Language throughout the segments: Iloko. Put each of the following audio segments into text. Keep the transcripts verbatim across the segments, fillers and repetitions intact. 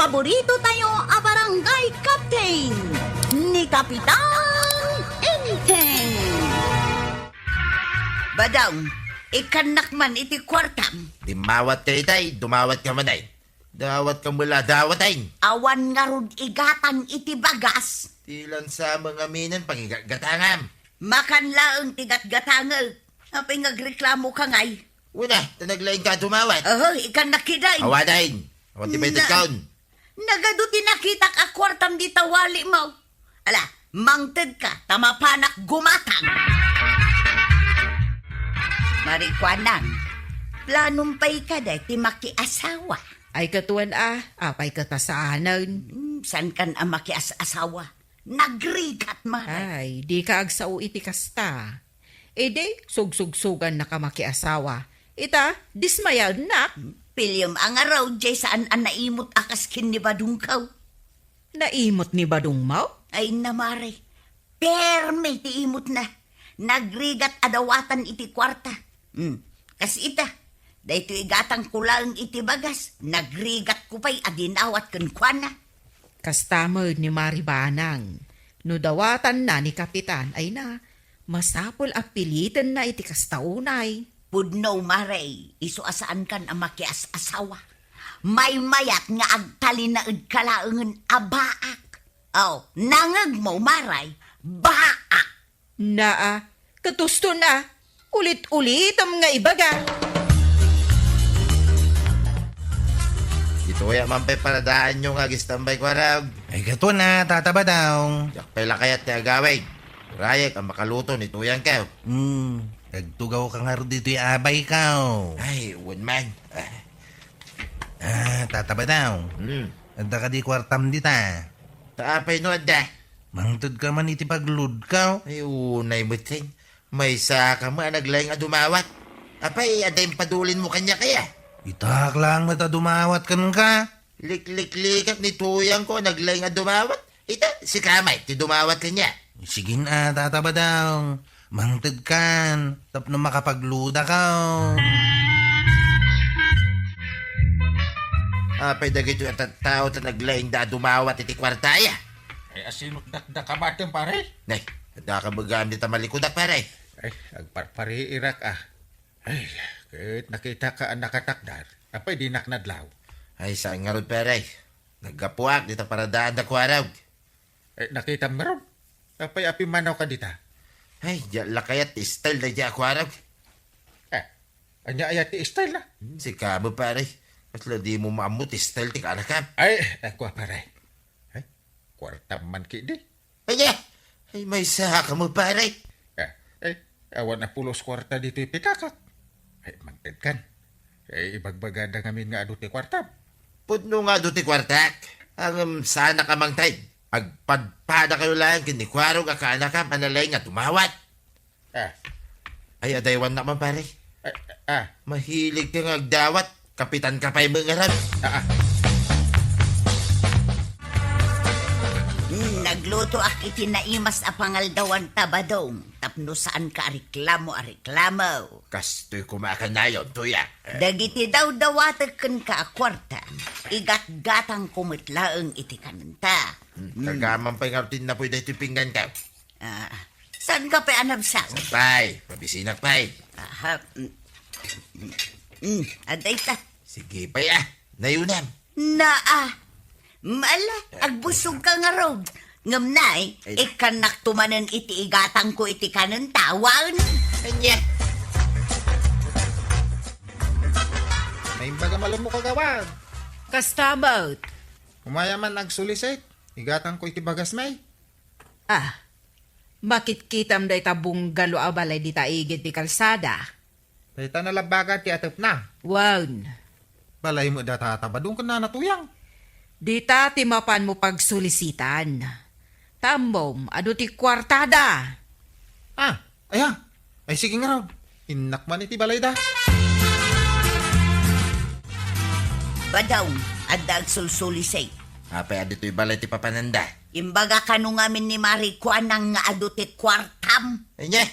paborito tayo a barangay captain, ni Kapitan Enteng. Badong, ikannak man iti kuartam. Dimmawat ka itay, dumawat ka man ay. Dawat ka mula, dawat ay. Awan ngarud igatang iti bagas. Ti lansa mangaminen pangigatgatangam. Makan laeng ti gatgatangek. Apay nga agreklamo ka ngay? Wala, ta naglaing ka dumawat. Oho, ikan na kiday. Awaday. Awan ti Na- paitatkaon. Nagadu ti nakitak a kuartam di tawali mo. Ala, mangted ka, ta mapanak gumatang. Marikuanang, planom pay kada ti makiasawa. Ay, katuan a, apay ket a saanen? Hmm, saan kan a makias-asawa? Nagrigat, Mare. Ay, di ka agsao iti kasta. Idi, sugsugsugan na ka makiasawa. Ita, dismayaennak. Piliem a ngarud, jay saan a naimot a kas ken ni Badungkaw. Naimot ni Badungmaw? Ay, na, Mare. Permi ti imotna. Nagrigat a dawatan iti kuarta. Hmm. Kas ita, daytoy igatangko laeng iti bagas, nagrigatko pay a dinawat kenkuana. Kasta met ni Mari Banang, no dawatanna ni Kapitan, ay na, masapul a pilitenna iti kasta unay. Pudno, Mare, isu a saankan a makias-asawa. Maymayat nga agtalinaedka laengen a baak. Oh, nangegmo, Mare, baak. Naa, katuston a, ulit-ulitem nga ibaga. Ditoy a man pay paradaanyo nga agistambay, kuarog. Ay, katuan a, Tata Badong. Diak pay la kayat ti agawid. Urayek a makaluto ni Tuyang kaw. Hmm, agtugaw ka ngarud ditoy abay kaw. Ay, wen man. Ah. Ah, Tata Badong. Hmm. Adda kadi kuartam dita? Ta apay no adda? Mangted ka man iti paglud kaw. Ay, unay met, eh. Maysa ka met a naglaing a dumawat. Apay, adda impadulinmo kaniak aya? Itak laeng met a dumawat kenka. Likliklikak ni Tuyangko a naglaing a dumawat. Ita, sika met ti dumawat kaniak. Sige na, Tata Badong. Mangted kan, tapno makapagludakaw. Apay dagitoy a tattao ta naglaingda a dumawat iti kuarta aya? Ay, asinot dakdakamatem, pare? Nay, adda ka bagam dita malikudak, pare? Ay, agparpariirak, ah. Ay, ket nakita ka a nakatakder. Apay dinak nadlaw? Ay, saan ngarud, pare? Naggapuak dita paradaanda kuarog. Eh, nakitam ngarud. Apay a pimmanaw ka dita? Ay, diak la kayat ti style daydi a kuarog. Eh, ania aya ti style na? Hmm, sika met, pare. Kasla dimo maammo ti style ti kaanakam. Ay, ako, pare. Ay, kuarta man kidi. Ay, eh! Ay, maysa ka met, pare. Eh, eh, awan a pulos kuarta ditoy pikakak. Ay, mangted kan. Eh, ibagbagada ngamin nga adu ti kuartam. Pudno nga adu ti kuartak. Ngem saannak a mangted. Agpadpadakayo laeng ken ni kuarog a kaanakam a nalaing a dumawat. Ah. Ay, adaywannak man, pare. Ah, ah. Mahilig ka nga agdawat. Kapitan ka pay met ngarud. Ah, ah. Hmm, naglutoak iti naimas a pangaldawan ta, Badong, tapno saanka a reklamo a reklamo. Kastoy koma a kanayon, Tuyang. Dagiti dawdawatek kenka a kuarta, igatgatangko met laeng iti kanenta. Hmm, hmm. Kagaman pay ngarud ti napuy daytoy pinggantaw. Ah, saanka pay a nabsang? Pay, pabisinak pay. Aha. Mm. Mm, adda ita. Sige pay, ah. Nayunam. Naa. Mala, agbusog ka ngarud. Ngem nay, ay, ikkannakto manen iti igatangko iti kanenta, wen? Ania? Naimbag a malem mo, Kagawad. Kasta met. Umay man agsulisit. Igatangko iti bagas, may. Ah, makitkitam dayta bungalow a balay dita igid ti kalsada. Dayta nalabbagan ti atepna. Wen. Balay met da Tata Badong ken Nana Tuyang. Dita ti mapanmo pagsulisitan. Ta ammom, adu ti kuartada. Ah, aya. Ay, sige ngarud. Innak man iti balayda. Badong, adda agsulsulisik. Apay a ditoy balay ti papananda? Imbaga kano ngamin ni Mari Kuanang nga adu ti kuartam. Anya?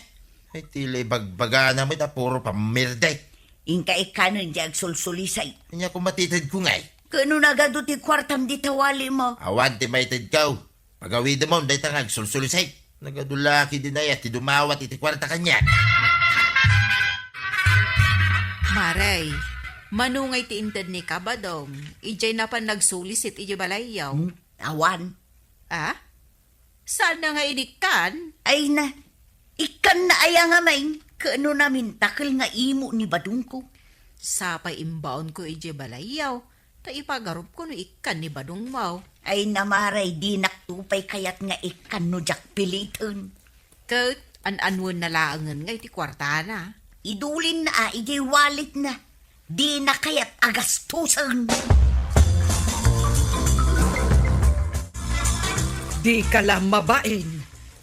Ay, tila ibagbagana met a puro pammirday. Inka ikkanen di agsulsulisik. Anya kung matitedko ngay? Ket no nagadu ti kuartam dita walimo? Awan ti maitedko. Pagawidemon dayta nga agsulsulisik. Nagadu la ketdin aya ti dumawat iti kuarta kaniak. Maray, mano ngay ti inted ni Kabadong, idiay napan nagsulisit idiay balayyo? Hmm, awan. Ah? Saan na nga inikkan? Ay na, ikkan na aya ngamin, ket no namintakel nga imo ni badongko. Sapay imbaonko idiay balayyo, ta ipagarupko no ikkan ni badongmo. Ay na, Maray, dinak to pay kayat nga ikkan no diak piliten. Ket an-anuen na laengen nga iti kuartana. Idulin na a idiay wallet na. Dina kayat a gastusen. Dika la mabain.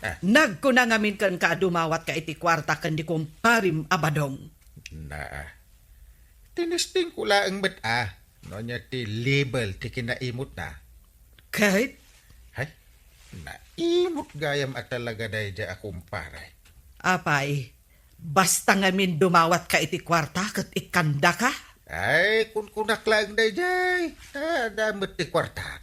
Ah. Nagkuna ngamin kenka a dumawatka iti kuarta ken ni kumparim a Badong. Naa. Tinestingko laeng met a no ania ti level ti kinaimutna. Ket? Hay, naimut gayam a talaga daydiay a kumpare. Apay, basta ngamin dumawatka iti kuarta ket ikkandaka? Ay, kunkunak laeng daydiay. Adda met ti kuarta.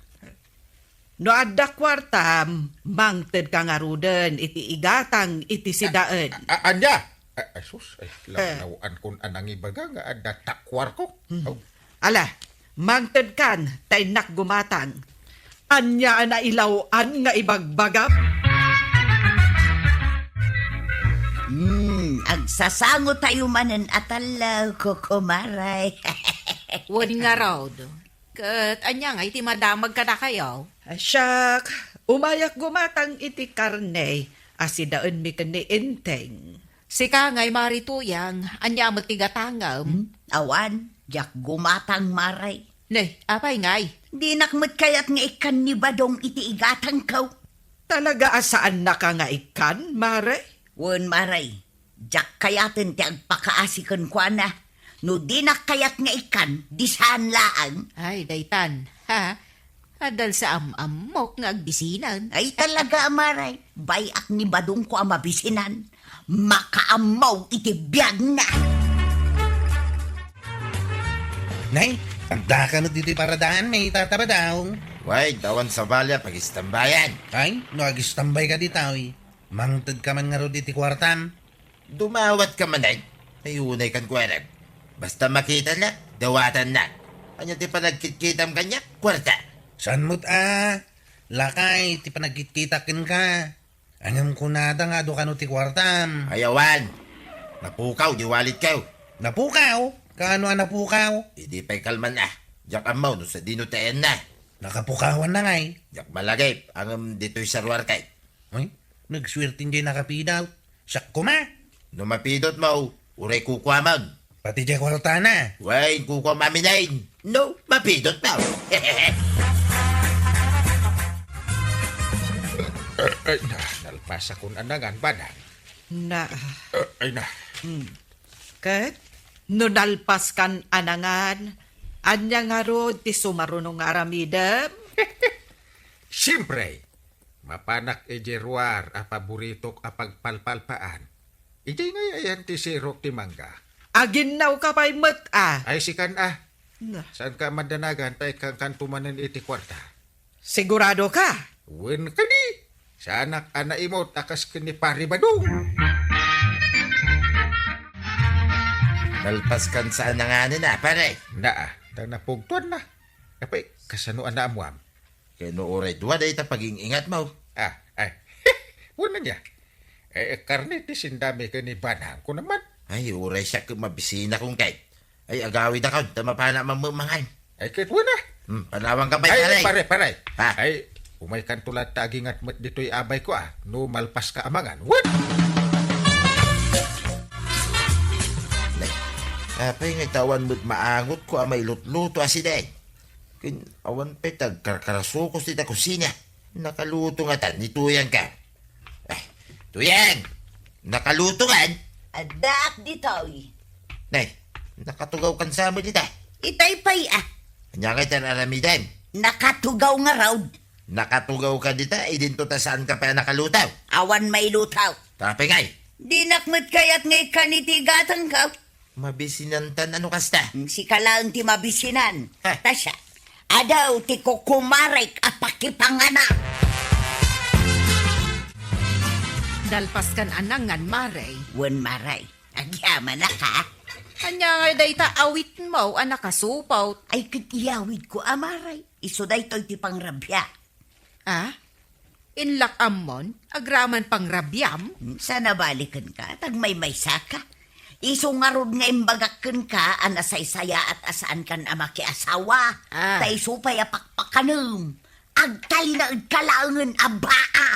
No adda kuartam, mangtedka ngaruden iti igatang iti sidaen. A-, a-, ania? A-, ay, sus, ay, Eh. lawlaw-ankon a nangibaga nga adda takuarko. Hmm. Oh. Ala, mangtedkan, ta innak gumatang. Ania a nailaw-an nga ibagbagam? Hmm, agsasangotayo manen a tallo, kukumaray. Wen ngarud. Ket ania ngay ti madamag kadakayo? Ay, siak, umayak gumatang iti karne a sidaenmi ken ni Enteng. Sika ngay, Mari Tuyang, ania met ti gatangem? Hmm? Awan, diak gumatang, Mari. Ne, apay ngay? Dinak met kayat nga ikkan ni Badong iti igatangko. Talaga a saannaka nga ikkan, Mari? Wen, Mari. Diak kayaten ti agpakaasi kenkuana. No dinak kayat nga ikkan, di saan laeng. Ay, daytan. Ha? Adal sa am-ammok nga agbisinan. Ay, talaga, Maray. Bay-ak ni Badongko a mabisinan. Makaammo iti biagna. Nay, adda kano ditoy paradaanmi, Tata Badong? Way, awan sabali a pagistambayan. Ay, no agistambayka ditoy, mangtedka man ngarud iti kuartam. Dumawatka manen. Ay, unay kan kuarem. Basta makitana, dawatanna. Ania ti panagkitkitam kaniak? Kuarta. Saan met a? Lakay ti panagkitkita kenka. Ngem kunada nga adu kano ti kuartam. Ay, awan. Napukaw di walletko. Napukaw? Kaano a napukaw? Idi pay kalman a. Diak ammo no sadino ti ayanna. Nakapukawan na ngay. Diak malagip, ngem ditoy saruarko. Ay, nagsuerten diay nakapidot. Siak koma. No mapidotmo, uray kukuamon. Pati diay kuartana. Wen, kukuam aminen. No mapidotmo. Ay, na, nalpasakon a nangan, Badong. Na. Ay, na. Hmm. Ket, no nalpaskan a nangan, ania ngarud ti sumaruno nga aramidem? Siempre, mapanak idiay ruar a paboritok a pagpalpalpaan. Idiay ngay ayan ti sirok ti mangga. Aginnawka pay met a. Ay, sikan a. Na. Saanka a madanagan ta ikkankanto manen iti kuarta? Siguradoka? Wen kadi. Saanak a naimut a kas ken ni Pari Badong. Nalpaskan sa nanganen a, pare. Naa, ta napugtuan na. Apay, kasano a naammuam? Ken no uray dua dayta paging-ingatmo. Ah, ay. Wen ania? Eh, karne ti sendami ken ni Badong, kunam man. Ay, uray siak ket mabisinakon kay. Ay, agawidakon, ta mapana mammemangan. Ay, ket wen a. Hmm, panawanka pay, pare. Ay, pare, pare. Ha? Ay, umaykanto latta agingat met ditoy abayko a, no malpaska a mangan. Wen! Nay, apay nga ita awan met maangotko a mailutluto a sida? Ken awan pay ti agkarkarasukos dita kusina. Nakaluto ngatan ni Tuyang ka. Eh, Tuyang! Nakaluto kan? Addaak ditoy. Nay, nakatugaw kan sa met dita? Itay pay a. Ania ngay ti aramidem? Nakatugaw ngarud. Nakatugaw ka dita, idinto ta saanka pay a nakaluto? Awan mailuto. Tapay ngay? Dinak met kayat nga ikkan iti igatangko. Mabisinantan, ano kasta? Hmm, sika laeng ti mabisinan. Ha? Ta siak, Adu ti kukumarek a pakipangana. Nalpaskan a nangan, Mare. Wen, Mare. Agyamanak, a? Ania ngay dayta awitmo a nakasupot? Ay, ket iyawidko a, Mare. Isu daytoy ti pangrabiak. A? Inlak ammon, agraman pangrabiam? Hmm, saan a balikenka, tagmaymaysaka. Isu ngarud nga imbagak kenka a nasaysayaat a saankan a makiasawa. A. Ta isu pay a pakpakanem, agtalinaedka laengen a baa.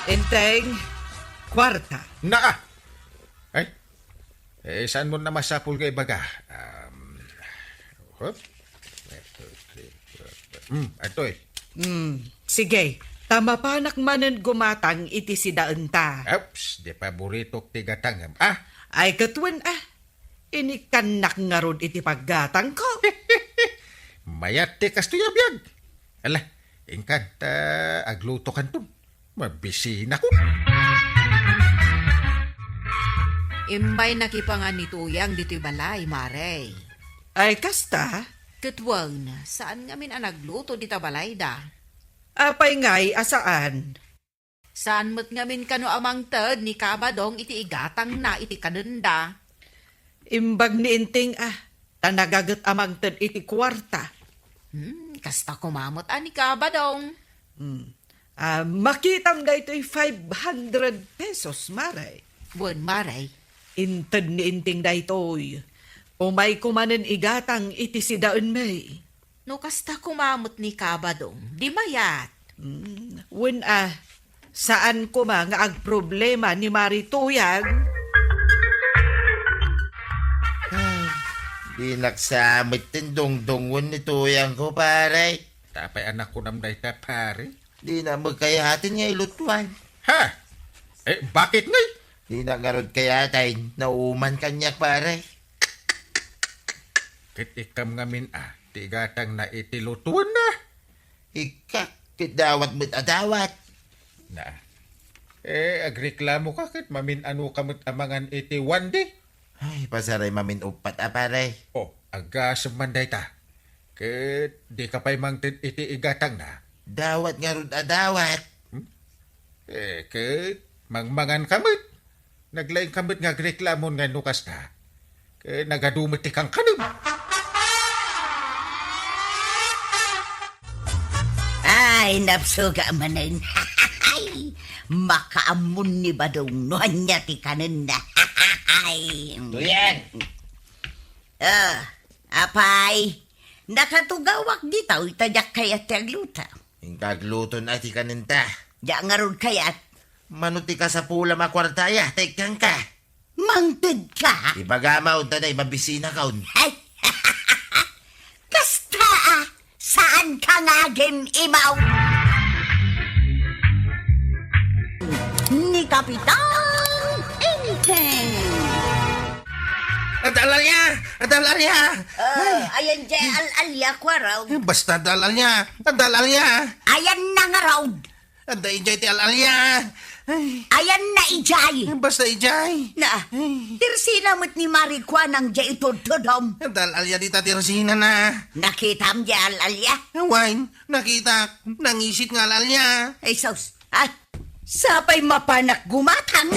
Enteng, kuarta. Naa! Ay, Eh, saanmo a masapul nga ibaga? Um, hop. Hmm, adtoy. Hmm, sige. Ta mapanak manen gumatang iti sidaenta. Oops, di paboritok ti gatangem. Ah! Ay, ket wen, a. Inikkannak ngarud iti paggatangko. Mayat ti kastoy a biag. Ala, inkan, ta aglutokanto. Mabisinakon. Imbay nakipangan ni Tuyang ditoy balay, Mare. Ay, kasta? Ket wen, saan ngamin a nagluto dita balayda? Apay ngay a saan? Saan met ngamin kano a mangted ni Kabadong iti igatangna iti kanenda? Imbag ni Enteng, a, ta nagaget a mangted iti kuarta. Hmm, kasta koma met a ni Kabadong. Hmm. A, makitam daytoy five hundred pesos, Mare. Wen, Mare. Inted ni Enteng daytoy. Umayko manen igatang iti sidaenmi. No kasta koma met ni Kabadong, di mayat. Hmm, wen a, saan koma nga agproblema ni Mari Tuyang? Ay, dinak sa met ti dungdungon ni Tuyangko, pare. Apay a nakunam dayta, pare? Dina met kayaten nga ilutuan. Ha? Eh, bakit ngay? Dina ngarud kayaten, nauman kaniak, pare. Ket ikkam ngamin a, ti igatangna iti lutuenna. Ikka, ket dawat met a dawat. Na. Eh, agreklamoka ket mamin-anoka met a mangan iti wandi. Ay, pasaray mamin uppat a, pare. Oh, agasem man dayta. Ket dika pay mangted iti igatangna. Dawat ngarud a dawat. Hmm? Eh, ket mangmanganka met. Naglaingka met nga agreklamon nga no kasta, ket nagadu met ti kankanem. Ay, napsuga manen. Ay, makaammon ni Badong no ania ti kanenna. Ay. Tuyang! Ah, apay, nakatugawak dita, uy, ta diak kayat ti agluto. Inka agluton a ti kanenta. Diak ngarud kayat. Mano ti kasapulam a kuarta aya, ta ikkanka? Mangted ka? Ibagam, ta dayta mabisinakon. Ay, kasta, a, saan ka nga agim-imaw? Ni Kapitan Enteng. Adda al-alia! Adda al-alia! Ah, ayan diay al-alia, Kuarog. Basta adda al-alia! Adda al-alia! Ayanna ngarud. Adda idiay ti al-alia. Ay. Ayanna idiay. Basta idiay. Na, ay. Tersina met ni Mari Kuanang diay itudtudom. Adda al-alia dita tersinana. Nakitam diay al-alia? Wen, nakitak. Nangisit nga al-alia. Ay, sus. Ay, sapay mapanak gumatang.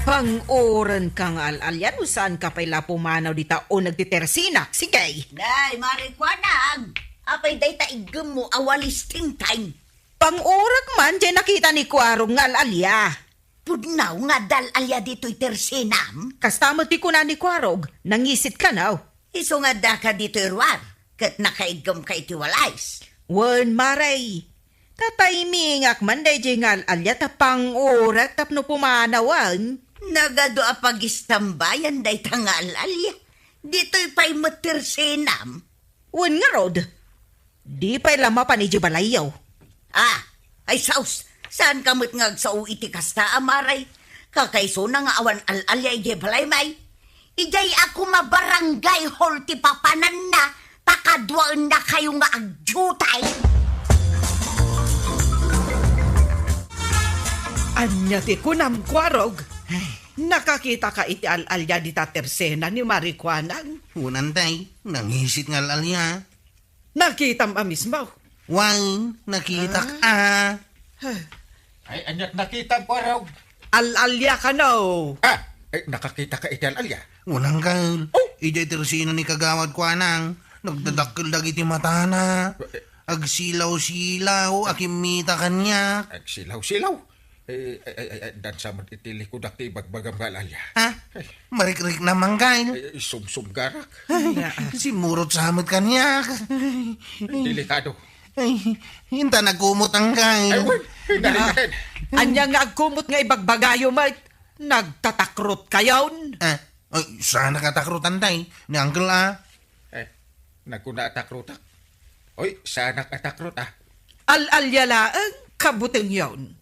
Pang-urenka nga al-alia no saanka pay la pumanaw dita uneg ti tersinak. Sige. Nay, Mari Kuanang. Apay dayta iggemmo a walis tingtang? Pang-urek man diay nakita ni Kuarog nga al-alia. Pudno nga adda al-alia ditoy tersinam? Kasta met ti kuna ni Kuarog, nangisit kano. Isu nga addaka ditoy ruar, ket nakaiggemka iti walis. Wen, Mare. Tataymingak man daydiay nga al-alia ta pang-urek tapno pumanawen. Nagadu a pagistambayan dayta nga al-alia. Ditoy pay met tersinam? Wen ngarud, di pay la mapan idiay balayyo. Ah, ay sus, saanka met nga agsao iti kasta a, Mare? Kakaisuna nga awan al-alia idiay balaymi. Idiay a koma barangay hall ti papananna, ta kaduaennakayo nga agdiutay. Ania ti kunam, Kuarog? Ay, Nakakitaka iti al-alia dita tersena ni Mari Kuanang? Wen, Antay, nangisit nga al-alia. Nakitam a mismo? Wen, nakitak a. Ay, aniat nakitam, Kuarog? Al-alia kano? Ah, ay, nakakitaka iti al-alia? Wen, Angkel. Oh! Idiay tersena ni Kagawad Kuanang, nagdadakkel dagiti matana. Eh, eh. Agsilaw-silaw a kimmita kaniak. Agsilaw-silaw? Eh, ay, ay, ay, ay, dansa met iti likudak ti ibagbagam nga al-alia. Ha? Ay. Marikriknam, Angkel. Ay, ay, sumsumgarak. Ay, simmurot sa met kaniak. Ay. Delikado. Ay, inta nagkumot, Angkel. Ay, wen, ay, narigaten. Ania nga agkumot nga ibagbagayo met? Nagtatakrotkayonto? Ah, ay, saanak a takrotan, Tay. Ni Angkel, ah. Eh, nagkuna a takrotak. Oy, saanak a takrot, ah. Al-alia laeng, kabutengyon.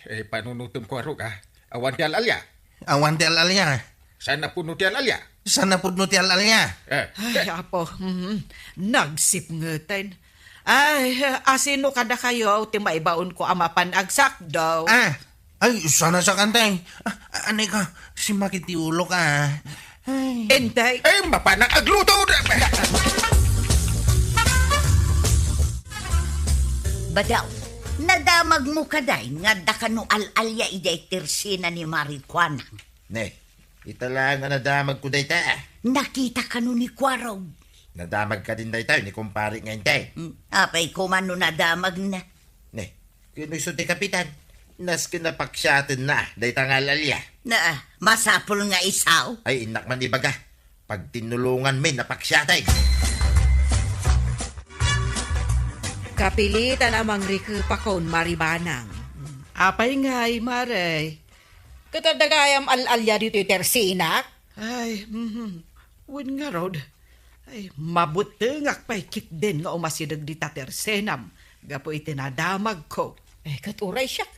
Eh, panunutem, Kuarog, ah. Awan ti al-alia? Awan ti al-alia. Saan a pudno ti al-alia? Saan a pudno ti al-alia? Eh, Ay, eh. Apo, mhm. Nagsipngeten. Ay, asino kadakayo ti maibaonko a mapan agsakdaw? Ah, ay, saan a sakan, Tay. Ah, anay ka, simmakit ti ulok, ah. Ay. Intay. Eh, mapanak agluto! Badaw, nadamagmo kadi nga adda kano al-alia idiay tersena ni Mari Kuanang? Ne, ita laeng a nadamagko dayta. Nakita kano ni Kuarog? Nadamag kadin dayta ni kumpare nga Intay. Hmm, apay koma no nadamagna? Ne, ken isu ti kapitan, nasken a paksiatenna dayta nga al-alia. Na, masapul nga isu? Ay, innak man ibaga. Pagtinnulonganmi a paksiaten. Kapilitan a mangrikepakon, Mari Banang. Apay ngay, Mare? Ket adda gayam al-alia ditoy tersenak? Ay, mhm. Wen ngarud. Ay, mabutengak pay ketdin nga umasideg dita tersenam gapu iti nadamagko. Eh, ket uray siak,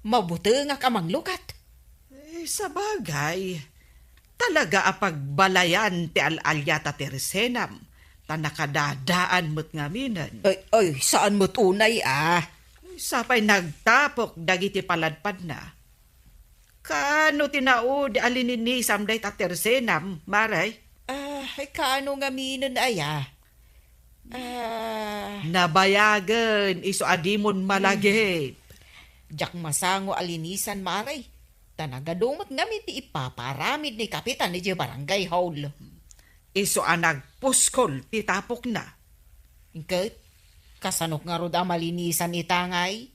mabutengak a manglukat. Eh, sabagay, talaga a pagbalayan ti al-alia ta tersenam, ta nakadadaan met ngaminen. Ay, ay, saan met unay, ah? Sapay nagtapok dagiti paladpadna. Kaano ti naudi a lininisam dayta tersenam, Mare? Ah, ay, kaano ngaminen aya? Ah. Nabayagen isu a dimon malagip. Diak masango a linisan, Mare. Ta nagadu met ngamin ti ipapaaramid ni Kapitan idiay barangay hall. Isu a nagpuskol ti tapokna. Ket, kasanok ngarud a malinisan ita ngay?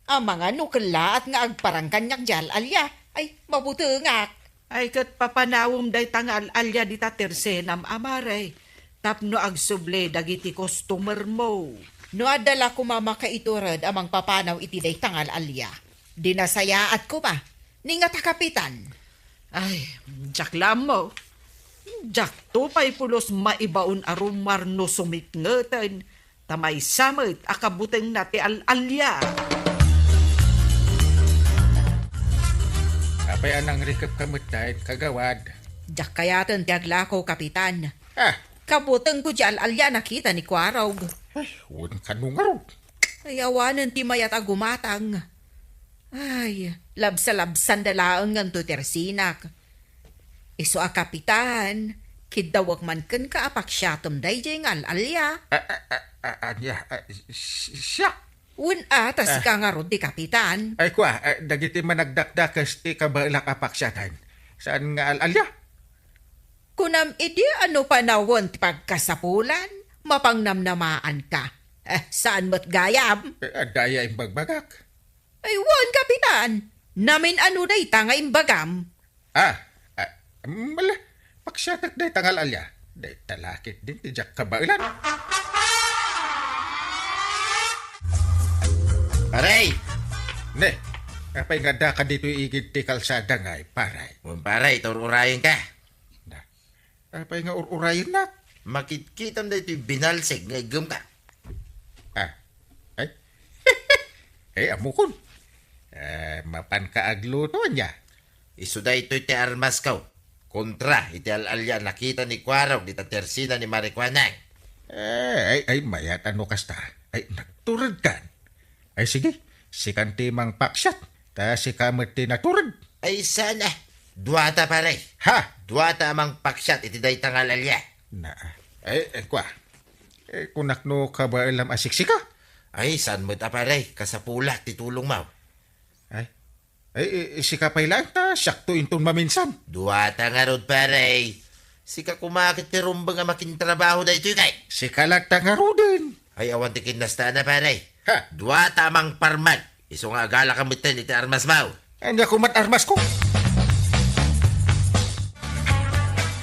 Amangan no kellaat nga agparang kaniak diay al-alia, ay, mabutengak. Ay, ket papanawem dayta nga al-alia dita tersenam a, Mare, tapno agsubli dagiti customer mo. No adda la koma makaitured a mangpapanaw iti dayta nga al-alia, dinasayaat koma, ni nga ta kapitan. Ay, diak la ammo. Diakto pay pulos maibaon a rummuar no sumitngeten ta maysa met a kabutengna ti al-alia. Apay a nangrikepka met, Tay, kagawad? Diak kayaten ti aglako, Kapitan. Ah. Kabutengko diay al-alia a nakita ni Kuarog. Ay, wen kano ngarud. Ay, awanen ti mayat a gumatang. Ay, labsalabsanda laeng nganto ti tersenak. Isu a kapitan, kiddawek man kenka a paksiatem daydiay nga al-alia. A, a, a, a, ania, a, si-, siak? Wen a, ta sika ngarud ti kapitan. Ay, kua, a, dagiti managdakdakes ti kabaelak a paksiatan. Saan nga al-alia? Kunam idi a no panawen ti pagkasapulan, mapangnamnamaanka. Eh, saan met gayam? Eh, adda aya imbagbagak? Ay, wen, kapitan. Namin-ano dayta nga imbagam? Ah, ah, mala, paksiatek dayta nga al-alia. Dayta la ketdin ti diak kabaelan. Pare! Ne, apay nga addaka ditoy igid ti kalsada ngay, pare? Wen, pare, ta ur-urayenka. Na, apay nga ur-urayennak? Makitkitam daytoy binalsig nga iggemka. Ah, ay? Ay, ammokon. Ah, mapanka agluto, ania? Isu daytoy ti armasko kontra iti al-alia a nakita ni Kuarog dita tersena ni Mari Kuanang. Eh, ay, ay, mayat a no kasta. Ay, nagturedkan. Ay, sige, sikan ti mangpaksiat, ta sika met ti natured. Ay, saan a. Duata, pare. Ha? Duata a mangpaksiat iti dayta nga al-alia. Na. Eh, eh, kua. Eh, kunak no kabaelam a siksika? Ay, saan met a, pare. Kasapulak ti tulongmo. Ay. Ay, i-, i-, sika pay laeng ta siakto inton maminsan. Duata ngarud, pare. Sika koma ket ti rumbeng a makintrabaho daytoy kay. Sika latta ngaruden. Ay, awan ti kinnastaanna, pare. Ha? Duata a mangparman. Isu nga agalaka metten iti armasmo. Ania koman armasko?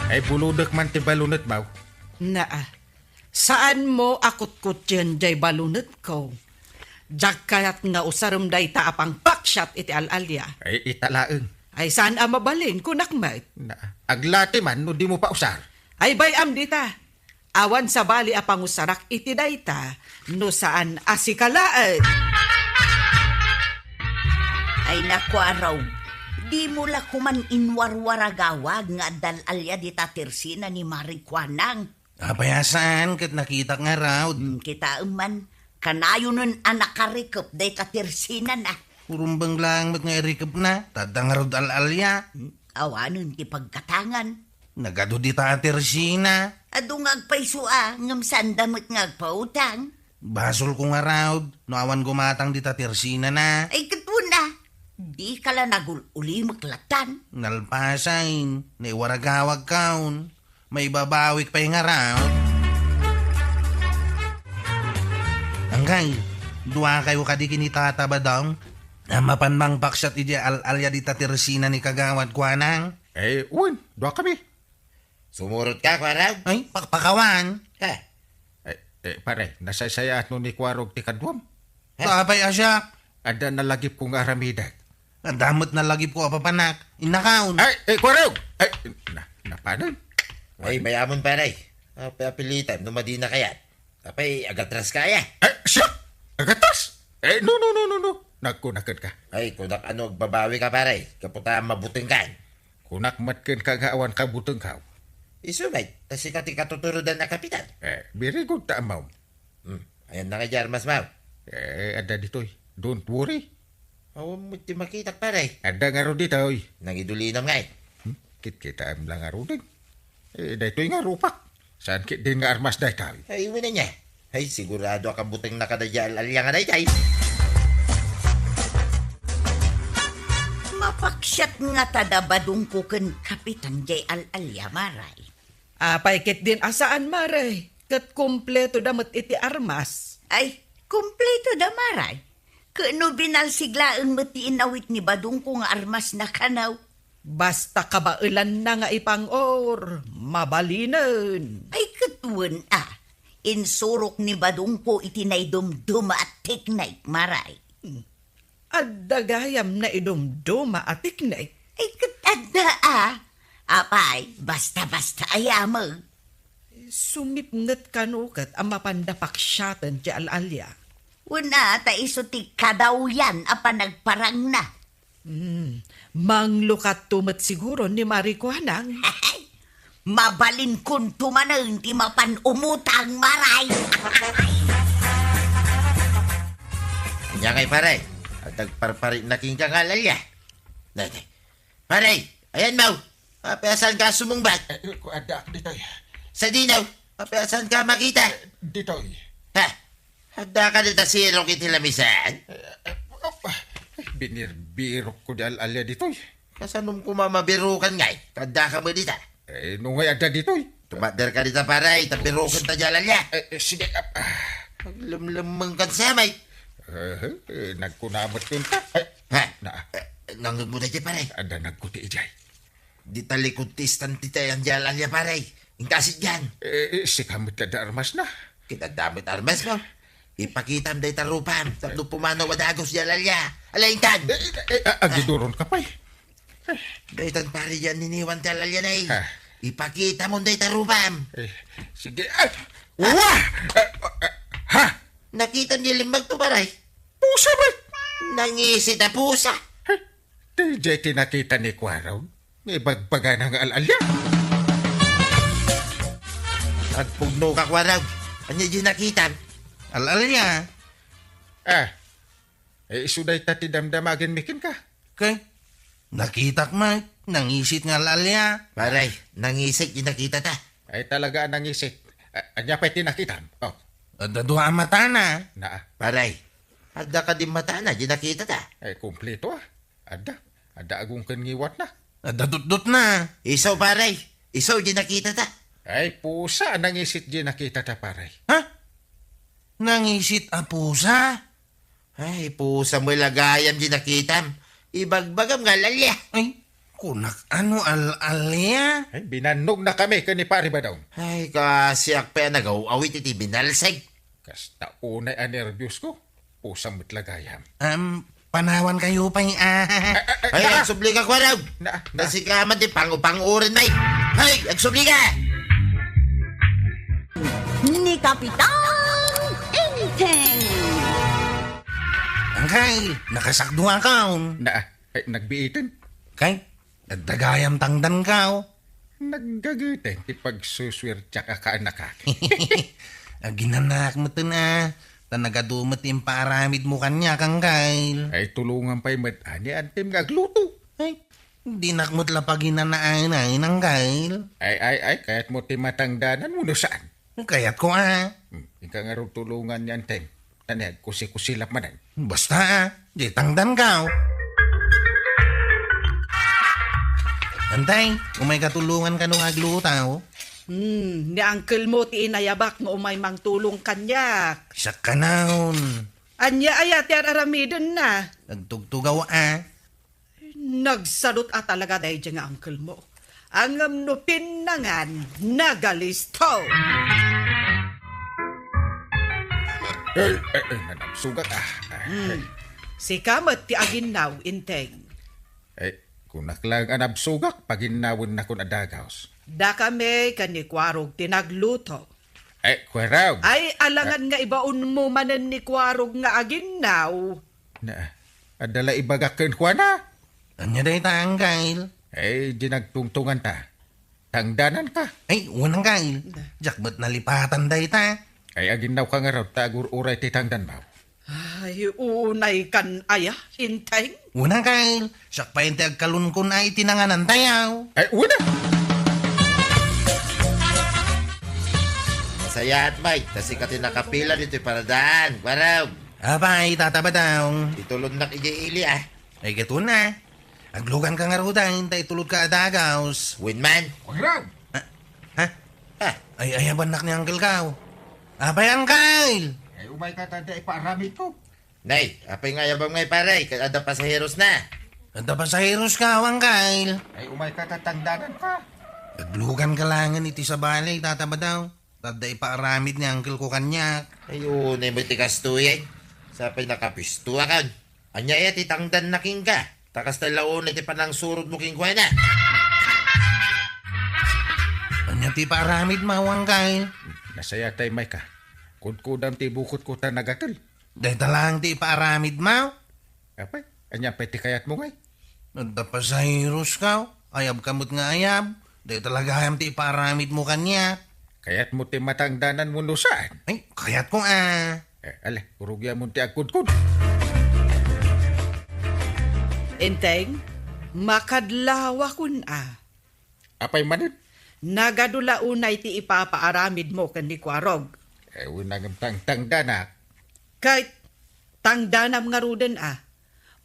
Ay, bulodek man ti balunetmo. Naa. Saanmo a kutkuttien jay balunetko. Diak kayat nga usarem dayta a pangpaksiat iti al-alia. Ay, ita laeng. Ay, saan a mabalin, kunak met. Na, aglati man no dimo pausar. Ay, bay-am dita. Awan sabali a pangusarak iti dayta, no saan a sika laeng. Ay, naku, Araw. Dimo la koman inwarwaragawag nga adda al-alia dita tersina ni Mari Kuanang. Apay a saan ket nakitak ngarud. Hmm, kitaem man, kanayonen a nakarikep dayta tersinana. Rumbeng laeng met nga irikepna, ta adda ngarud al-alia. Hmm, awanen ti pagkatangan. Nagadu dita a tersina. Adu nga agpayso a, ngem saanda met nga agpautang. Basolko ngarud, no awan gumatang dita tersinana. Ay, ket wen a, dika la nagul-ulimek lattan. Nalpasen, naiwaragawagkon. Maibabawik pay ngarud. Angkay, duakayo kadi ken ni Tata Badong a mapan mangpaksiat idiay al-alia dita tersina ni Kagawad Kuanang? Eh, wen, duakami. Sumurotka, Kuarog? Ay, pakpakawan. Ha? Eh, eh, pare, nasaysayaat no ni Kuarog ti kaduam? Ha? Apay a siak? Adda nalagipko nga aramidek. Adda met nalagipko a papanak. Innakaon. Ay, eh, Kuarog! Ay, na, napanan? Ay, mayamon, pare. Apay apilitan no madina kayat? Apay, agatraska aya? Eh, siak! Agatras? Eh, no, no, no, no, no. Nagkunaken ka. Ay, kunak ano agbabawika, pare. Gapu ta mabutengkan. Kunak met kenka nga awan kabutengkaw. Isu met, ta sika ti katuturodan a kapitan. Eh, very good ta amom. Hmm, ayanna nga di armasmo? Eh, adda ditoy. Don't worry. Awan met ti makitak, pare. Adda ngarud ditoy. Nangidulinam ngay. Hmm? Kitkitaem la ngaruden. Eh, daytoy nga rupak. Saan ketdin nga armas daytoy? Ay, wen ania. Ay, sigurado a kabutengna kadaydiay al-alia nga daydiay. Mapaksiat ngata da Badongko ken Kapitan jay al-alia, Mare. Apay ketdin a saan, Mare? Ket kumpleto da met iti armas. Ay, kumpleto da, Mare. Ket no binalsig laeng met ti inawit ni Badongko nga armasna kano. Basta kabaelanna nga ipang-or, mabalinen. Ay, ket wen a, insurok ni Badongko iti naidumduma a teknik, Mare. Adda gayam naidumduma a teknik? Ay, ket adda a. Apay, basta-basta aya met. Sumipnget kano ket a mapanda paksiaten ti al-alia. Wen a, ta isu ti kadawyan a panagparangna. Hmm, manglukatto met siguro ni Mari Kuanang. Mabalinkonto manen ti mapan umutang, Mare. Ania ngay, pare? Adda agparparitna kenka nga al-alia. Daytoy. Pare, ayanmo. Apay a saanka a sumungbat? Eh, ku-, addaak ditoy. Sadino, apay a saanka a makita? Eh, ditoy. Ha? Addaka dita sirok iti lamisan? Eh, eh, op, eh, binirbirokko di al-alia ditoy. Kasanom koma mabirokan ngay? Ta addaka met dita. Eh, no ngay adda ditoy? Tumakderka dita, pare, ta birokenta di al-alia. Eh, eh, sige, ap-, ah. Aglemlemmengkan sa met. Eh, eh, nagkuna met kenka. Ay, ha? Na. Eh, nangngegmo daydiay, pare? Adda nagkuti idiay. Dita likod ti istante ti ayan di al-alia, pare. Inka sadiay. Eh, eh, sika met ti adda armasna. Ket adda met armasmo. Ipakitam dayta rupam tapno pumanaw a dagus di al-alia. Ala, intan. Eh, eh, eh, a-, agiduronka pay. Daytan, pare, di anniniwan ti al-alia, nay. Ha? Ipakitamon dayta rupam. Eh, sige. Ah! Wah! Ah, ah, ha? Nakitam ti lemmagto, pare? Pusa met. Nangisit a pusa. Daydiay ti nakita ni Kuarog nga ibagbagana nga al-alia. Agpugnoka, Kuarog. Ania di nakitam? Al-alia. Ah, eh, isu dayta ti damdamagenmi kenka. Kay, nakitak met. Nangisit nga al-alia. Pare, nangisit di nakitata. Ay, talaga a nangisit. A-, ania pay ti nakitam? Oh. Adda dua a matana. Naa. Pare, adda kadi matana di nakitata? Ay, kumpleto, ah. Adda. Adda agong ken ngiwatna. Adda dutdotna. Isu, pare. Isu di nakitata. Ay, pusa a nangisit di nakitata, pare. Ha? Nangisit a pusa? Ay, pusa mo lagayam di nakitam. Ibagbagam nga al-alia. Ay, kunak ano al-alia? Ay, binannogna kami ken ni Pare Badong. Ay, kasiak pay a nagaw-awit iti binalseg. Kasta unay a nerbios ko. Pusa met lagayam. Am, panawan kayo pay, ah. Ay, ay, ay, ay, ah! Agsubli ka, Kuwarog. Na, na. Kasi ka man ti pangupanguran, may. Ay, agsubli ka! Ni Kapitan Enteng. Angkay, nakasakdo akon. Na, ay, nagbiitan. Kay, adda gayam tangdankaw. Naggagiteng ti pagsusuertiak a kaanakak. Aginanak metten a, ta nagadu met ti impaaramidmo kaniak, Angkay. Ay, tulongan pay met, ania, antim nga agluto. Ay, dinak met la paginanaanay, Angkay. Ay, ay, ay, kayatmo ti matangdanan wenno saan? Kayatko a. Hmm, inka ngarud tulongan ni Anteng. Tan agkusikusilap manen. Basta a, di tangdankaw. Anteng, umayka tulongan kano nga agluto. Hmm, ni uncle mo ti inayabak nga umay mangtulong kaniak. Siak kanayon. Ania aya ti ar-aramidenna? Nagtugtugaw a. Nagsadut a talaga daydiay nga uncle mo. Ngem no pinnangan, nagalisto. Ay, ay, ay, nanabsogak, ah. Ah. Hmm. Sika met ti aginnaw, Enteng. Ay, kunak laeng a nabsogak, paginnawennakon a dagaws. Dakami ken ni Kuwarog ti nagluto. Ay, Kuwarog. Ay, alangan nga ibaonmo manen ni Kuwarog nga aginnaw. Na, adda la ibagak kenkuana. Ania dayta, Angkay? Ay, di nagtungtunganta. Tangdananka. Ay, wen, Angkay. Diak met nalipatan dayta. Ay, aginnawka ngarud ta agur-uray ti tangdanmo. Ay, unaykan aya, Enteng? Wen, Angkay. Siak pay ti agkalunkon a iti nanganantayo. Ay, wen a! Nasayaat, Mike, ta sika ti nakapila ditoy paradaan. Kuwarog. Apay, Tata Badong. Itulonnak idiay ili, ah. Ay, ket wen a. Agluganka ngaruden, ta itulodka a dagaws. Wen man. Kuwarog! Ah, ha? Ah. Ay, ayabannak ni Angkelkaw. Apay, Angkel! Ay, umayka ta adda ipaaramidko. Nay, apay nga ayabam ngay, pare, ket adda pasaherosna? Adda pasaheroska, Angkel. Ay, umayka ta tangdananka. Agluganka laengen iti sabali, Tata Badong. Ta adda ipaaramid ni Angkelko kaniak. Ay, unay met ti kastoy, ay. Sapay nakapistoakon. Ania aya ti tangdanna kenka? Ta kasta la unay ti panangsurotmo kenkuana. Ania ti paaramidmo, Angkel? Nasayaat, Mayka. Kudkudam ti bukotko ta nagatel. Dayta laeng ti ipaaramidmo? Apay, ania pay ti kayatmo ngay? Adda pasaheroska, ayabka met nga ayab. Dayta la gayam ti ipaaramidmo kaniak. Kayatmo ti matangdananmo no saan? Ay, kayatko a. Eh, ala, urugiamon ti agkudkod. Enteng, makadlawakon a. Apay manen? Nagadu la unay ti ipapaaramidmo ken ni Kuarog. Eh, wen a ngem tangtangdanak. Ket tangdanam ngaruden a,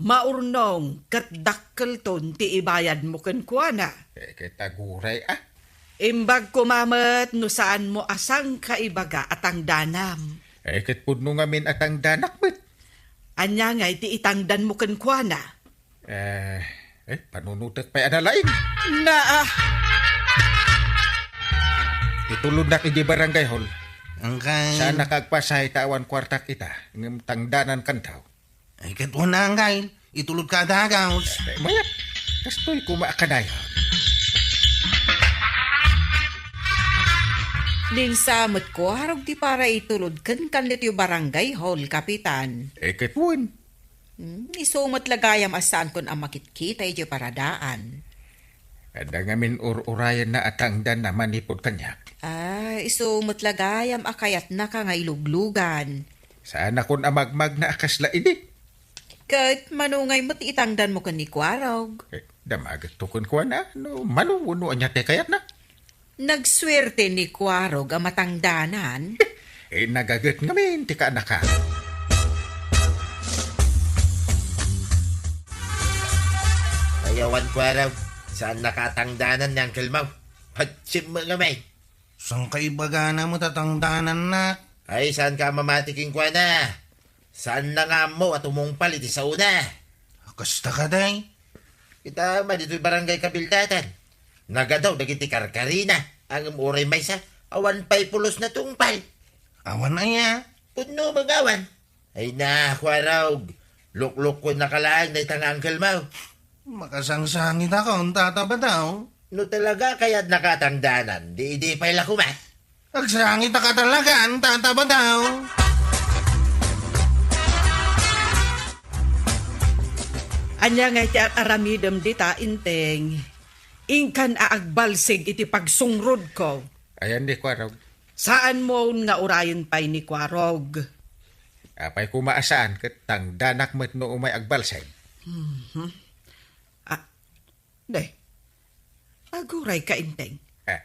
maurnong ket dakkelton ti ibayadmo kenkuana. Eh, ket aguray a. Imbag koma met no saanmo a sangkaibaga a tangdanam. Eh, ket pudno ngamin a tangdanak met. Ania ngay ti itangdanmo kenkuana? Eh, eh, panunotek pay a nalaing. Naa! Itulodnak idiay barangay hall. Angkay. Saan a agpasahe ta awan kuartak ita, ngem tangdanankanto. Ay, ket wen a, Angkay. Itulodka a dagaws. Eh, mayat. Kastoy koma a kanayon. Ni sa met Kuarog ti para itulod kenkan ditoy barangay hall, Kapitan. Eh, ket wen. Hmm, isu met la gayam a saankon a makitkita idiay paradaan. Adda ngamin ur-urayenna a tangdanna manipud kaniak. Ah, isu met la gayam a kayatnaka nga iluglugan. Saanakon a magmagna a kasla idi. Ket mano ngay met itangdanmo ken ni Kuarog? Eh, Damagetto kenkuana no mano wenno ania ti kayatna. Nagsuerte ni Kuarog a matangdanan. Eh, nagaget ngamin ti kaanaka. Ay, awan, Kuarog. Saannaka a tangdanan ni Uncle Mau. Patsim mo ngamin. Saan ka ibagana met a tangdanannak? Ay, saanka a mamati kenkuana? Saanna nga ammo a tumungpal iti saona. Kasta kadi? Kita, ditoy barangay Kabildatan. Nagadaw dagiti karkarina. Ngem uray maysa, awan pay pulos natungpal. Awan aya? Pudno met nga awan. Ay na, Kuarog. Luklukkuennaka laeng dayta nga Uncle Mau. Makasangsangitakon, Tata Badaw. No talaga kayatnaka a tangdanan, di idi pay la koma. Agsangitaka talaga, Tata Badaw. Ania ngay ti ar-aramidem dita, Enteng? Inkan a agbalsig iti pagsungrodko. Ayan ni Kuarog. Saanmon nga urayen pay ni Kuarog. Apay koma a saan, ket tangdanak met no umay agbalsig. Mhm. Ah, ne. Aguray ka, Enteng. Eh.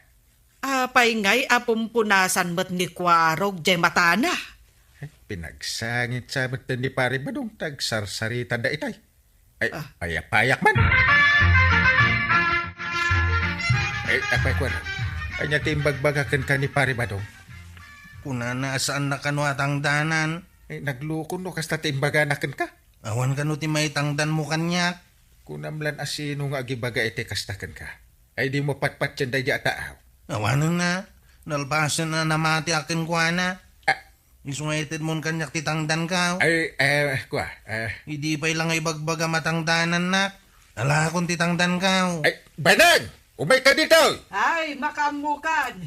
Apay ngay a pumpunasan met ni Kuarog jay matana? Eh, pinagsangit sa met ni Pare Badong, tagsarsarita da itay. Ay, ah, payak-payak man. Ay, apay, kuan. Ania ti imbagbaga kenka ni Pare Badong? Kunana a saanna kano a tangdanan. Ay, nagloko no kasta ti imbagana kenka. Awan kano ti maitangdanmo kaniak? Kunam lan a sino nga agibaga iti kasta kenka. Ay, dimo patpatien daydi a taaw. Awanen na. Nalpasen a namati a kenkuana. Ah, Isu nga itedmon kaniak ti tangdankaw. Ay, eh, kua, eh. Idi pay la nga ibagbagam a tangdanannak. Alakon ti tangdankaw. Ay, Banang! Umayka ditoy! Ay, makaammokan.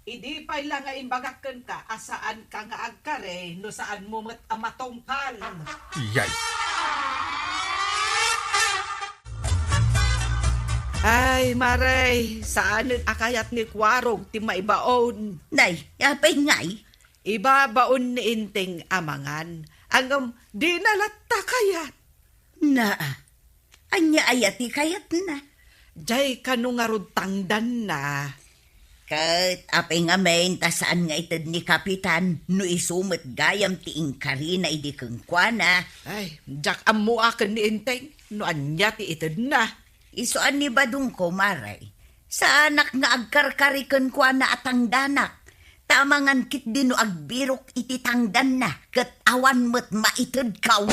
Idi pay la nga imbagak kenka a saanka nga agkari no saanmo met a matungpal. Iyay. Ay, Mare, saanen a kayat ni Kuarog ti maibaon. Nay, apay ngay? Ibabaon ni Enteng a mangan, ngem dina latta kayat. Naa, ania aya ti kayatna? Jay kano ngarud tangdanna. Ket apay ngamin ta saan nga ited ni Kapitan no isu met gayam ti inkarina idi kenkuana? Ay, diak ammoaken ni Enteng no ania ti itedna. Isu a ni Badongko, Mare. Saanak nga agkarkari kenkuana a tangdanak. Ta amangan ketdi no agbirok iti tangdanna ket awan met maitedkaw.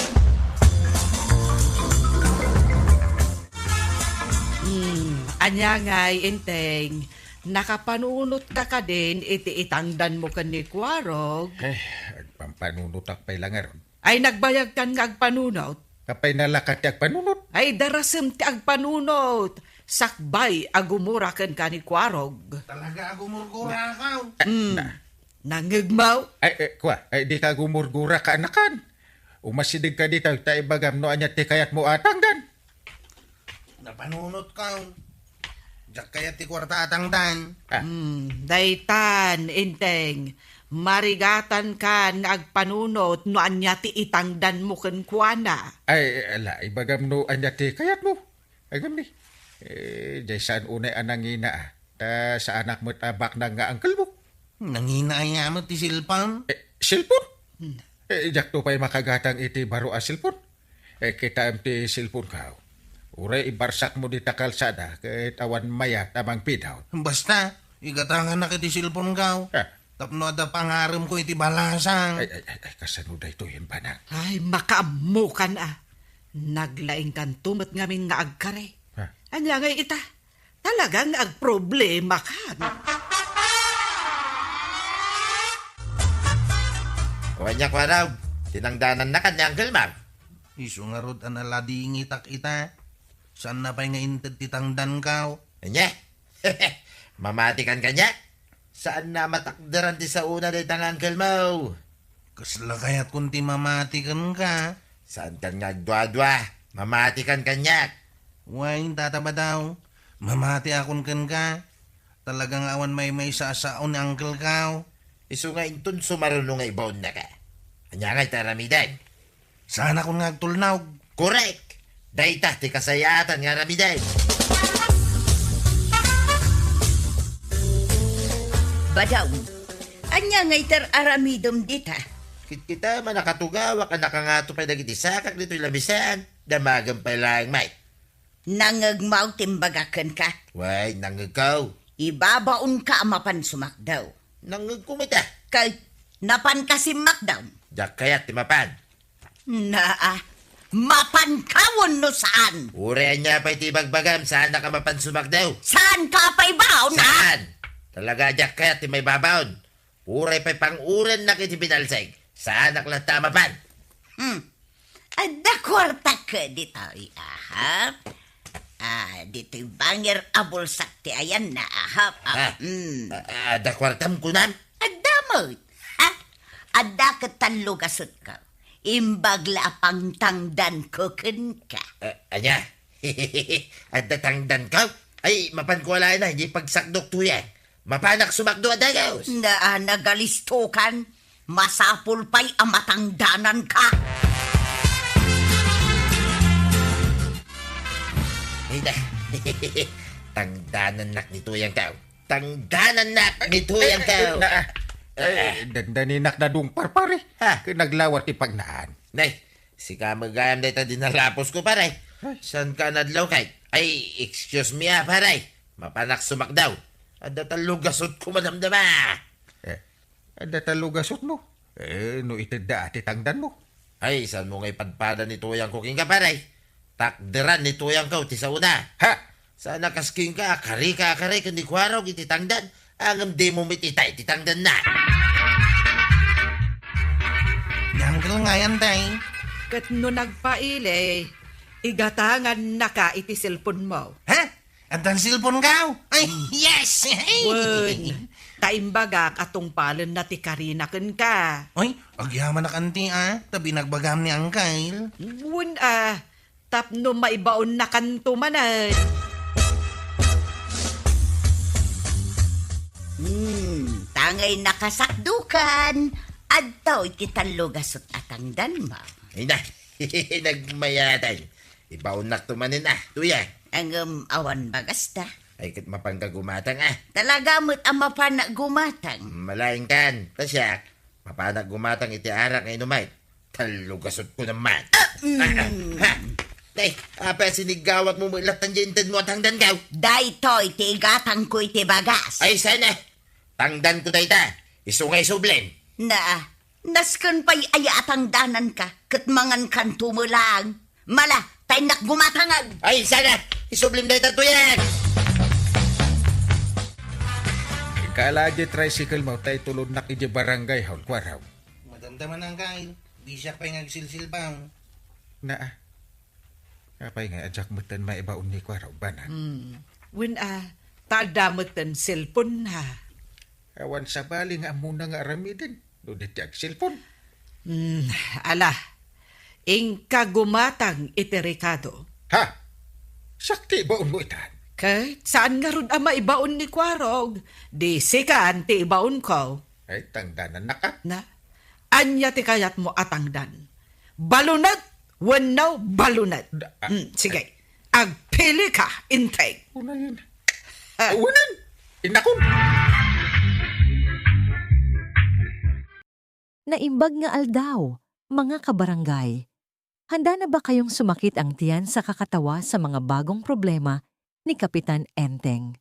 Hmm, ania ngay, Enteng? Nakapanunotka kadin iti itangdanmo ken ni Kuarog? Eh, agpampanunotak pay la ngarud. Ay, nagbayagkan nga agpanunot? Apay nalaka ti agpanunot? Ay, darasem ti agpanunot. Sakbay a gumura kenka ni Kuarog. Talaga a gumurgurakaw. Mm. Na. Nangngegmaw? Ay, eh, kua, ay, dika gumurgura, kaanakan. Umasidegka dita, ta ibagam no ania ti kayatmo a tangdan. Napanunotko. Diak kayat ti kuarta a tangdan. Ah. Hmm, daytan, Enteng. Marigatankan nga agpanunot no ania ti itangdanmo kenkuana. Ay, ala, ibagam no ania ti kayatmo. Agam ni. Eh, jay saan unay a nangina, ah. Ta saanak met a baknang nga angkelmo. Nangina aya met ti cellphone? Eh, cellphone? Hmm. Eh, diakto pay makagatang iti baro a cellphone. Eh, kitaem ti cellphonekaw. Uray ibarsakmo dita kalsada ket awan mayat a mangpidaw. Basta, igatanganak iti cellphonekaw. Ah. Tapno adda pangaremko iti balasang. Ay, ay, ay, ay, kasano daytoyen, Banang? Ay, makaammokan a. Naglaingkanto met ngamin nga agkari. Ah. Ania ngay ita? Talaga nga agproblemakan. O, ania, Kuarog, tinangdanannakan ni Uncle Mau? Isu ngarud a naladingitak ita. Saanna pay nga inted ti tangdankaw? Ania? Mamatikan kaniak? Saanna a matakderan ti saona dayta nga Uncle Mau. Kasla kayatkon ti mamati kenka? Saankan nga agduadua. Mamatikan kaniak. Wen, Tata Badaw, mamatiakon kenka. Talaga nga awan maymaysa a sao ni Uncle Kao. Isu nga inton sumaruno nga ibaonnaka. Ania ngay ti aramidek? Saanakon nga agtulnog. Korek! Dayta ti kasayaatan nga aramiden. Badaw, ania nga iter aramidem dita? Kitkita, nakatugawak a nakangato pay dagiti sakak ditoy lamisaan. Damagem pay laeng, Mike. Nangngegmo ti imbagak kenka? Wen, nangngegko. Ibabaonka a mapan sumakdaw. Nangngegko met a. Kay, napanka simmakdaw? Diak kayat ti mapan. Naa, mapanka wenno saan? Uray ania pay ti ibagbagam, saanak a mapan sumakdaw. Saanka a paibaon, a? Saan? Talaga, diak kayat ti maibabaon. Uray pay pang-urennak iti binalsig, saanak latta a mapan. Hmm. Adda kuartak ditoy, aha. Ah, ditoy bangir a bulsak ti ayanna, aha. Ah, Ah, hmm. ah, adda kuartam, kunam? Adda met. Ha? Adda ket tallo gasutko. Imbag la a pangtangdanko kenka. Ah, ania? Adda tangdanko? Ay, mapanko a laeng a, idiay pagsakdok tuya. Mapanak sumakdo a dagus. Na, ah, nagalistokan. Masapul pay a matangdananka. Ay, na. Tangdanannak ni Tuyangko. Tangdanannak ni Tuyangko. Eh, eh, na, eh, dandaninak nadungpar, pare. Ha? Ket naglawar ti pagnaan. Nay, sika met gayam dayta dinalapusko, pare. Ay. Saanka a nadlawkay? Ay, excuse me, ah, pare. Mapanak sumakdaw. Adda tallo gasutko madamdama. Eh, adda tallo gasutmo? Eh, no itedda ti tangdanmo. Ay, saanmo nga ipadpada ni Tuyangko kenka, pare? Takderan ni Tuyangko ti saona. Ha? Saan a kas kenka a karika a kari ken ni Kuarog iti tangdan, ngem dimo met itay ti tangdanna. Ni Uncle ngayan, tay. Ket no nagpaili, igatangannaka iti cellphone-mo. Ha? Addan cellphone-ko? Ay, yes! Wen, ta imbagak a tungpalenna ti karina kenka. Ay, agyamanak, anti, a, ta binagbagam ni Uncle. Wen, a, tapno maibaonnakanto manen. Hmm, tangay nakasakdukan. Adtoy ti tallo gasut a tangdanmo. Ay na, nagmayatan. Ibaonnakto manen a, Tuyang. Ngem awan bagasta. Ay, ket mapanka gumatang a. Talaga met a mapanak gumatang. Malaingkan, ta siak, mapanak gumatang iti arak nga inumay. Tallo gasutko naman. Ah, mm. Ah, ah, ha? Nay, apay a siniggawatmo met latta diay intedmo a tangdanko? Daytoy ti igatangko iti bagas. Ay, saan a? Tangdanko dayta. Isu nga isublim. Na, nasken pay aya a tangdananka, ket mangankanto met laeng. Mala, ta innak gumatangen. Ay, saan a? Isublim dayta, Tuyang. Ikala diay tricycle-mo, ta itulonnak idiay barangay hall, Kuarog. Madamdama na, Uncle. Bisiak pay nga agsilsilbang. Naa. Apay nga, diak metten maibaon ni Kuarog, bana? Hmm. Wen a, ta adda metten cellphone-na. Awan sabali nga ammona nga aramiden no di ti agcellphone. Hmm, ala, inka gumatang iti rekado. Ha? Siak ti ibaonmo itan? Ket saan ngarud a maibaon ni Kuarog? Di sikan ti ibaonko. Ay, tangdanannak a. Na, ania ti kayatmo a tangdan? Balunet wenno balunet? Da-, a-, Hmm, sige. Agpilika, Enteng. Unayen. Ah. Awanen. Innakon. Naimbag nga aldaw, mga kabarangay. Handa na ba kayong sumakit ang tiyan sa kakatawa sa mga bagong problema ni Kapitan Enteng?